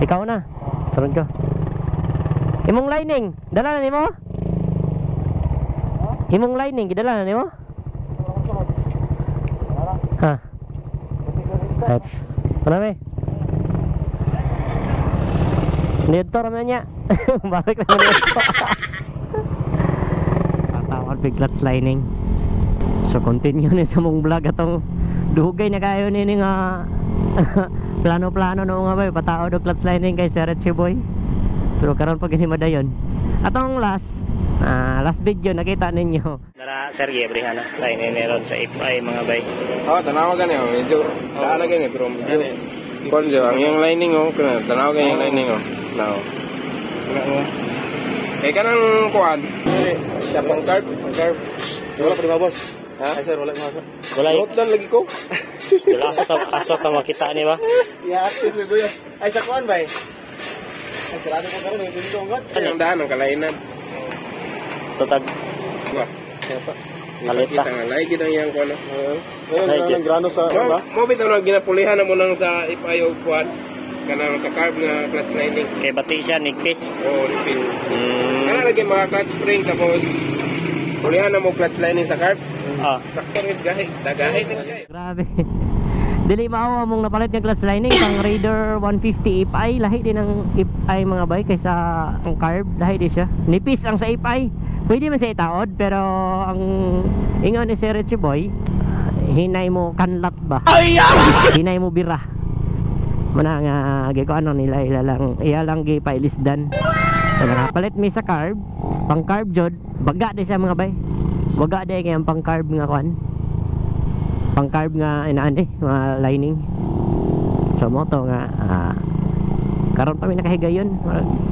Ikaw na. Sunod ko. Imong lining, dala na nimo? Imong lining gidala na nimo? Ha. That's. Ano may? Dito ramen niya. Balik na dito. Patawad big clutch lining. So continue ni sa mong vlog atong dugay na kayo nini nga plano-plano no nga bay pataod og clutch lining kay Sir Richie Boy. Pero karon pag gini madayon. Atong last last video nakita ninyo. Dara Sir Gebre ana lining meron sa FI mga bay. Oh, tanawa gani oh, medyo daan na gani pero medyo konjo ang yung lining oh, kana tanawa gani yung lining oh. Now. Kay kanang kuan sa pang carb, Carb. Wala pa di ba, boss? Ha? Ay, sir, wala pa sir. Wala Note down lagi ko. wala asa ta makita ni ba? Yeah, active ni Kuya. Ay, sa kuan bay. Ay, sarado ko karon, may pinto ang god. Ang daan ang kalainan. Tutag Wa. Kaya pa. Kalita. Kita nga lahi gid ang iyang kuan. Oo. Ayun, ang grano sa Mo ba? mo bitaw na ginapulihan na mo nang sa FI og kuan kanang sa carb nga clutch lining. Kay bati siya nigpis. Oh, nipis. Kana lagi mga clutch spring tapos pulihan na mo clutch lining sa carb. Ah. Sakto rin gahi, dagahi na gahi. Grabe. Dili mao among napalit nga clutch lining pang Raider 150 FI, lahi din ang FI mga bay kaysa ang carb, lahi din siya. Nipis ang sa FI. Pwede man sa itaod pero ang ingon ni Sir Richie Boy, hinay mo kanlat ba? Hinay mo bira. Muna nga giko ano nila ila lang iya lang gipailisdan. So nakapalit mi sa carb, pang carb jud, baga di siya mga bay. Baga di kay ang pang carb nga kuan. Pang carb nga inaan eh, mga lining. So moto nga karon pa mi nakahigayon.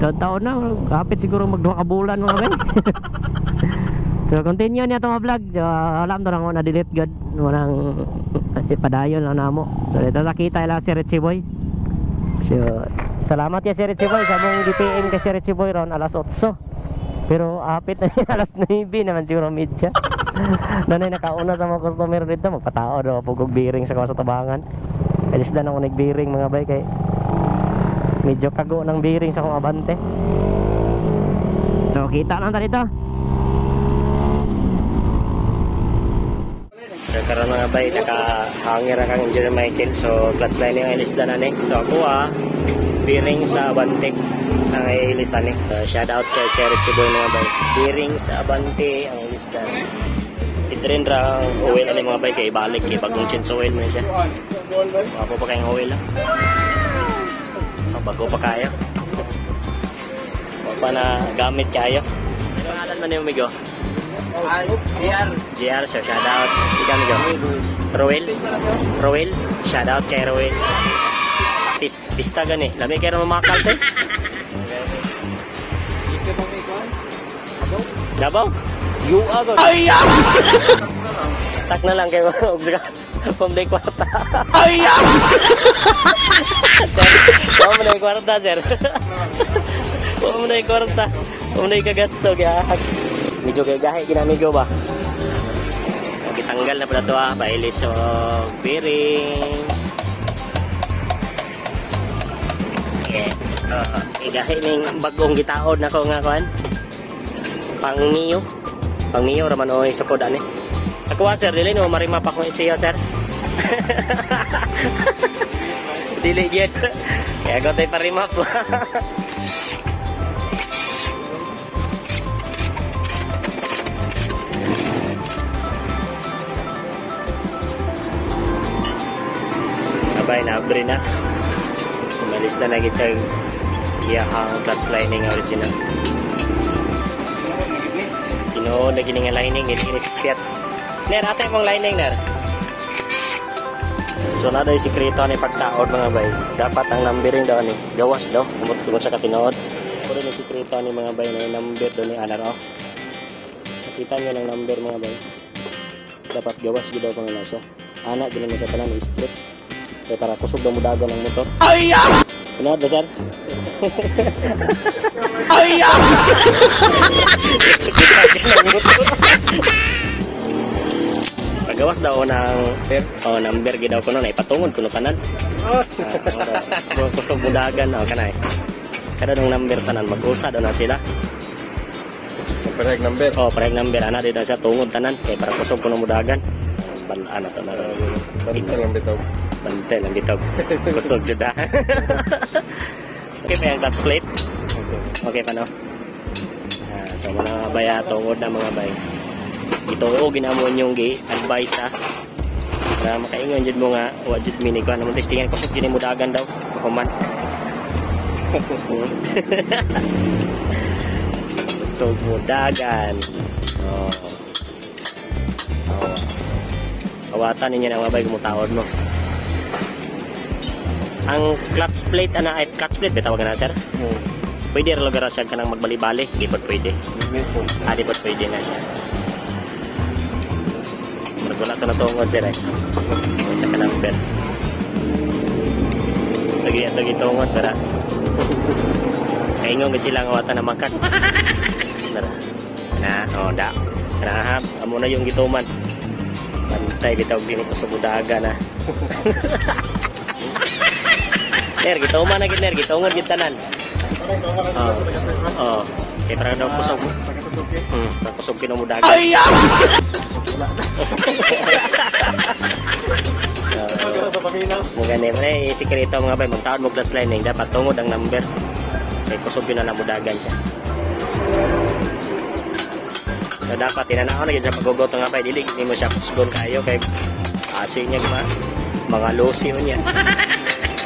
Taon na, kapit siguro magduha ka bulan mga bay. So continue niya itong vlog. So, alam to lang ako na delete god. Walang padayon lang namo. So dito nakita lang si Richie Boy. So salamat ya si Richie Boy sa mong GPM kay si Richie Boy ron alas 8. Pero apit na alas 9 naman siguro media. Nanay nakauna sa mga customer dito magpatao daw pugog bearing sa sa tabangan. Alis na ako nag-bearing mga bay kay medyo kago ng bearing sa akong Abante. So kita lang ta dito. So karon mga bay naka-hanger na kang Engineer Michael. So clutch lining ang ilisdan na ni. So ako bearing sa Abante ang ilisan ni. So, shout out kay Sir Richie Boy mga bay. Bearing sa Abante ang ilisdan. Itrin ra ang oil ani mga bay kay ibalik kay bagong change oil man siya. Bago pa kayong oil ah. Bago pa kayo. Bago pa na gamit kayo. Ano pangalan man ni amigo? GR. GR, so shout out. Ikaw amigo. Roel. Roel, shout out kay Roel. Pista gani. Lami kayo mamakal sir. Davao? You are. Ay! Stuck na lang kayo og pamday kwarta. Ay! Sir, wala mo na yung kwarta, sir. Wala mo na yung kwarta. Wala mo na yung kagasto. Medyo kay gahi ginamigo ba? Gitanggal na pala ito ah. Pailis o bearing. Okay. Gahi ning bagong gitaod na ko nga kuan. Pang Mio. Pang Mio raman oy sa pod ani. Ako sir, dili no marima pa kong isiyo sir. Dili gyud. Kaya ko tay parimap. Abay na abre na. Umalis na nagit sa iyahang clutch lining original. Tinuod na gini nga lining, gini si Fiat. Ner, ate mong lining, ner. So na daw yung sikreto ni pagtaod mga bay. Dapat ang numbering daw ni gawas daw, kumot sa katinood. Pero yung sikreto ni mga bay na yung number daw ni anar oh. So kita nyo ng number mga bay. Dapat gawas gid daw mga nasa. Ana gini sa tanan strip. Kaya para kusog daw mudagan ang motor. Ay! Tinood ba sir? Ay! Nagawas daw ng Sir? Oh, number gid daw kuno na ipatungod kuno tanan. Oh. Ah, kusog mudagan oh kanay. Kada nung number tanan mag-usa daw na sila. Parehag number. Oh, parehag number ana di daw siya tungod tanan kay para kusog kuno mudagan. Balaan na to na. Bantay lang bitaw. Bante lang bitaw. Kusog jud ah. Okay pa yung clutch plate? Okay pa no? Ah, so mga baya, tungod na mga bay. Ito o ginamon yung gi-advice ha. Para makaingon jud mo nga wa jud mi ni kuan namon testingan kusog jud ni mudagan daw human. Kusog mudagan. Oh. Oh. Awatan ninyo na mga bay kumutaod mo. Ang clutch plate ana ay clutch plate ba tawag na sir? Pwede ra lugar siya kanang magbali-bali, di pod pwede. Ah, di pod pwede na siya. Murag wala to natungod sir eh. Isa ka number. Lagi ato gitungod tara. Kaingon gid sila nga wata na makak. Tara. Na, oh da. Tara ha, amo na yung gituman. Bantay bitaw dini ko sa budaga na. Ner, gituman na gid ner, gitungod gid tanan. Oh. Oh. Kay para daw kusog. Para kusog kinumudagan. Ay! Mo gani man eh sikreto mga bay, magtaod mo glass lining dapat tungod ang number. Kay kusog yun na namudagan siya. So dapat tinanaw na gyud sa pagugot nga bay, dili gid nimo siya kusgon kayo kay asi niya ma mga lusi niya.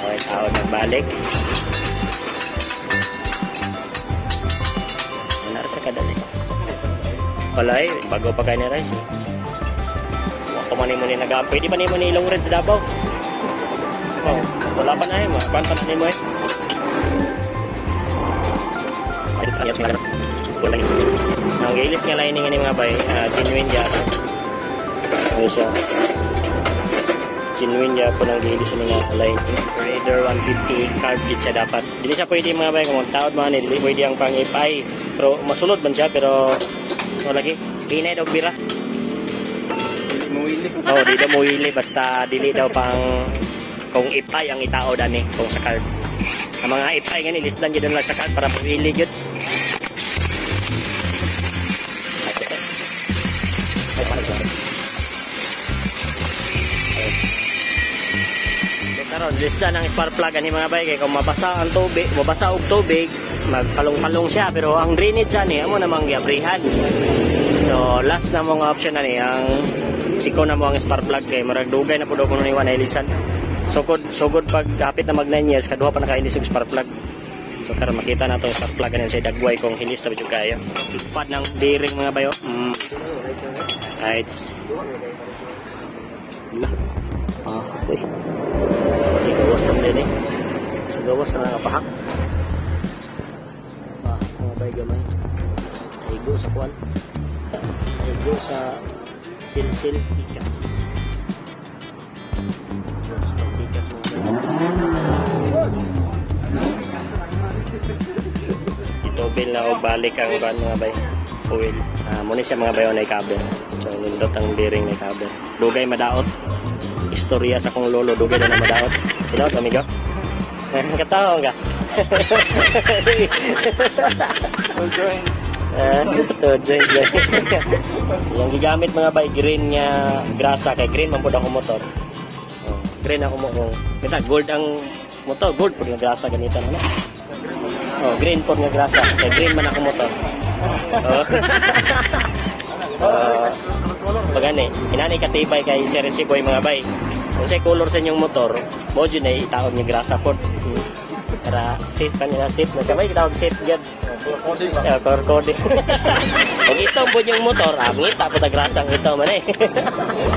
Okay, taod nagbalik. Wala ra sa kadali. Walay, bago pa kay ni rice. Wa pa man nimo ni nag pwede pa nimo ni long range sa Davao. Oh, wala pa na eh, mga kuan pa na nimo eh. Ang gilis nga lining ani mga bay, genuine gyapon. Ano siya? Genuine gyapon ang gilis ani nga lining. Raider 150 carb gid siya dapat. Dili siya pwede mga bay kung taod man dili pwede ang pang FI. Pero masulod man siya pero wala lagi. Hinay daw bira. Dili mo wili. Oh, di daw mo wili basta dili daw pang kung FI ang itaod ani kung sa carb. Ang mga FI ngani lisdan gyud lang sa carb para mo-wili gyud. Karon lisdan ang spark plug ani mga bay kay kung mabasa ang tubig, mabasa og tubig, magpalong-palong siya pero ang drainage ani amo namang giabrihan. So last na mga option ani ang siko na mo ang spark plug kay murag dugay na pud ako ni wala ilisan. Sugod pag hapit na mag 9 years kaduha pa nakailis og spark plug. So karon makita na to spark plug ani sa dagway kung hilis sa jud kayo. Pad ng bearing mga bayo. Right. Ah, uy. Gawas ang din eh. So gawas na nakapahak. Ah, mga bay gamay. Naigo sa kuwan. Naigo sa silsil ikas. That's pag ikas mga bay. Itobil na o balik ang kuwan mga bay. Oil. Ah, muna siya mga bayo na i-cover. So nindot ang bearing na i-cover. Dugay madaot. Istorya sa kong lolo, dugay na madaot. Sino, amigo? Katawa ka. Two joints. Two joints. Yung gigamit mga bay, green nga grasa. Kay green man po ako motor. Oh, green ako mo. Kita, gold ang motor. Gold po nga grasa ganito. Ano? Oh, green po nga grasa. Kay green man ako motor. Oh. So, pagani, inani katibay kay Sir si Boy mga bay. Kung say color sa inyong motor, mo jud na itaon nga grasa pod. Para safe pa nila, safe na sa may tawag safe gyud. Coding ba? Yeah, color coding. Kung ito po yung motor, ah, ngita po ta grasa ang ito man eh.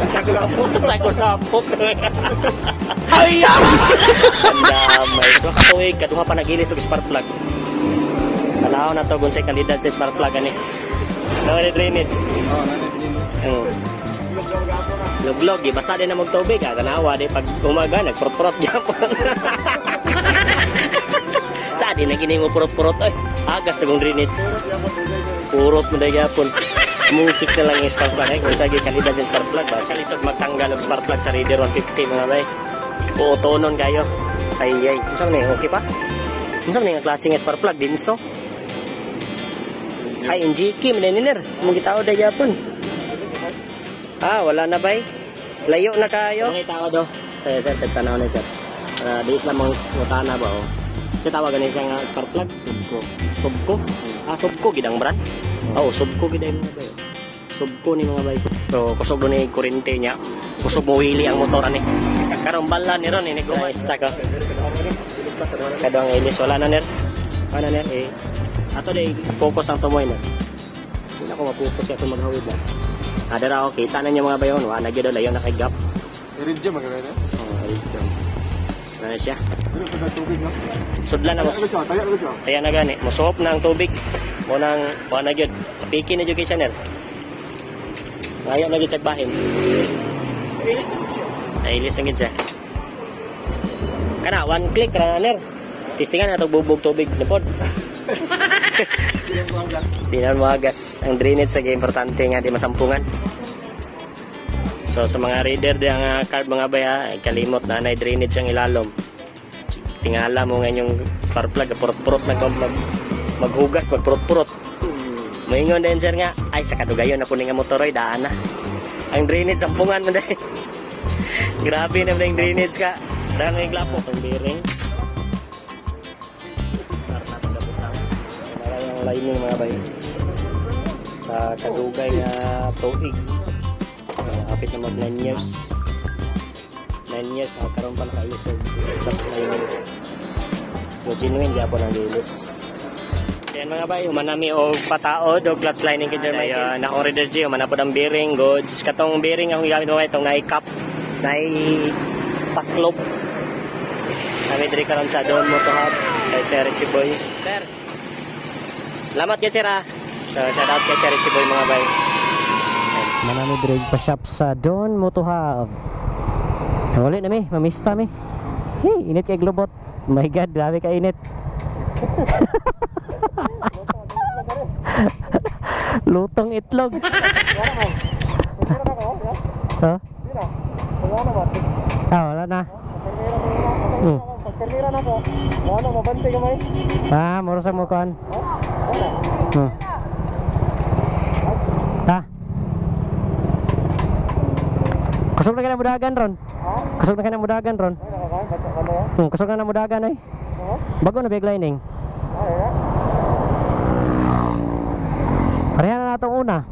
Sa kulapok. Sa kulapok. Ay! Ang damay. Duha ka tuig, kaduha pa nagilis og spark plug. Tanaw na to kung say kalidad sa spark plug ani. No ni drainage. Oh, nani dinhi. Luglog, basa din na magtubig ah. Tanawa di pag umaga nagprot-prot gyapon. Sa di na gini mo purot-purot oy. Agas sa kong drainage. Purot mo dai gyapon. Mong check na lang yung spark plug eh. Kung sa kalidad sa spark plug ba? Siya lisod magtanggal og spark plug sa Raider 150 mga bay. Uutonon kayo. Ay ay. Unsa man ni? Okay pa? Unsa man ni nga klase nga spark plug? Dinso? Ay, NGK man ni ner. Mong gitao da gyapon. Ah, wala na bay. Layo na kayo. Mga tao do. Sir, sir, tagtanaw na sir. Di sila mong utana ba oh. Siya tawagan niya nga spark plug, Subco. Subco? Ah, Subco gidang brand. Oo, oh, Subco gid mga bay. Subco ni mga bay. So, kusog do ni kuryente niya. Kusog mo wili ang motor ani. Karon bala ni ron ini gumasta ka. Kadong ilis wala na ner. Wala ner eh. Ato day focus ang tumoy na. Hindi na ko ma-focus ato maghawid na. Adara ako kita na niya mga bayon, wala na gyud layo na kay gap. Iridium maganda. Oh, iridium. Ano siya? Tubig, no? Sudlan na mo. Kaya na gani, mosuop na ang tubig. Mo nang wala na gyud. Piki na gyud kay Chanel. Ngayon na gyud sa bahin. Ay, ilis na gyud siya. Kana one click ra ner. Testingan ato bubog tubig na pod. Di na magas. Ang drainage sa importante nga di masampungan. So sa mga rider di ang carb mga baya, ay kalimot na nay drainage ang ilalom. Tingala mo nga yung spark plug, purot-purot maghugas, magpurot-purot. Maingon din sir nga, ay sa kadugayon na puning nga motor ay daan na. Ang drainage sampungan mo dahil. Grabe na yung drainage ka. Daan nga yung glapo. Itong bearing. Start na pagkabutang. Wala yung lining mga bay. Sa kadugay nga tuig. Kapit na mag 9 years. 9 years, karon pa nakailis. So, tapos na yung genuine, di ako nang lilis. Ayan mga bay, humanami og pataod og clutch lining kay Jeremiah. Ayun, akong Raider G, humanapod ang bearing, goods. Katong bearing akong gigamit mga itong nai-cap, nai-taklob. Kami diri karon sa Don Moto Hub kay Sir Richie Boy. Sir, salamat kay sir ha. So, shout out kay Sir Richie Boy mga bay. Manami diri pa shop sa Don Moto Hub. Uli na mi, mamista mi. Hey, init kay globot. My God, grabe ka init. Lutong itlog. Ha? Ah, wala na. Pagkarnira na ko. Wala mabante gamay. Ah, mura sa mukan. Ta. Kusog na ka na mudagan ron. Kusog na ka na mudagan ron. Kusog na na mudagan ay. Bago na big lining. Pareha na natong una.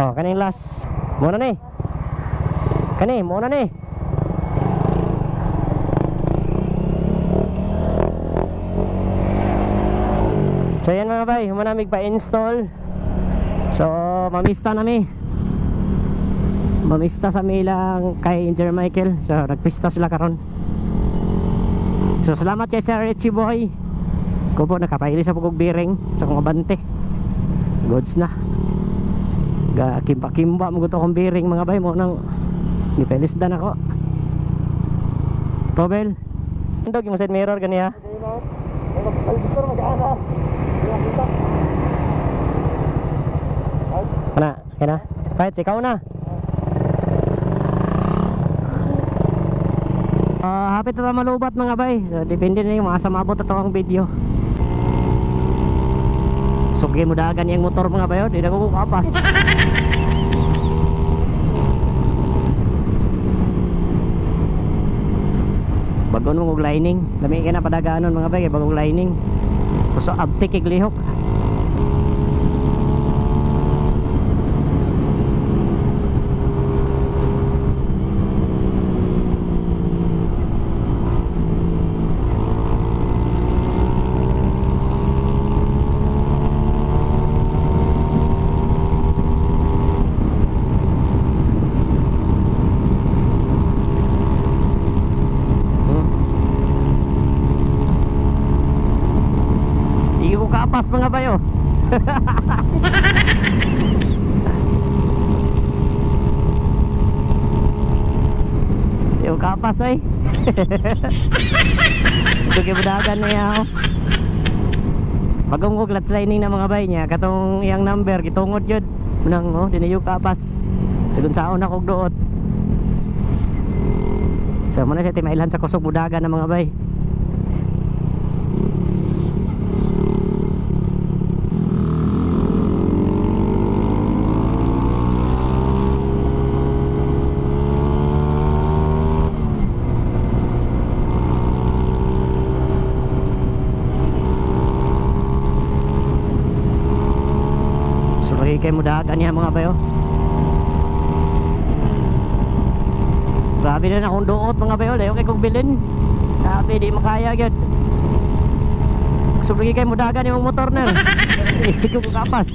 Oh, kaning last. Muna ni. Kani, muna ni. So yan mga bay, humanamig pa install. So mamista na mi. Mamista sa mi lang kay Engineer Michael. So nagpista sila karon. So salamat kay Sir Richie Boy. Ko po nakapaili sa pugog bearing sa kong abante. Goods na. Ga kimba-kimba mo gusto akong bearing mga bay mo nang gipailisdan ako. Tobel. Dog yung side mirror ganiya. Kana, kana. Pahit, ikaw na. Hapit na malubat mga bay. So, depende na yung mga samabot at ang video. Sugi mo dagan yung motor mga bay. Di na ko kapas. Bagon mong og lining. Lami ka na padaganon mga bay. Bagong lining. So abtik iglihok. Kapas mga bayo. Yung kapas ay. Ito kay budagan na yaw. Bagong ko clutch lining na mga bay niya katong iyang number gitungod yun nang oh dinayo kapas sigun saon ako duot. So muna siya timailhan sa kusog budaga na mga bay. Sorry kay mudagan niya mga bayo. Grabe na akong duot mga bayo, layo kay kong bilin. Grabe di makaya gyud. Sorry kay mudagan imong motor na. Hindi ko kapas.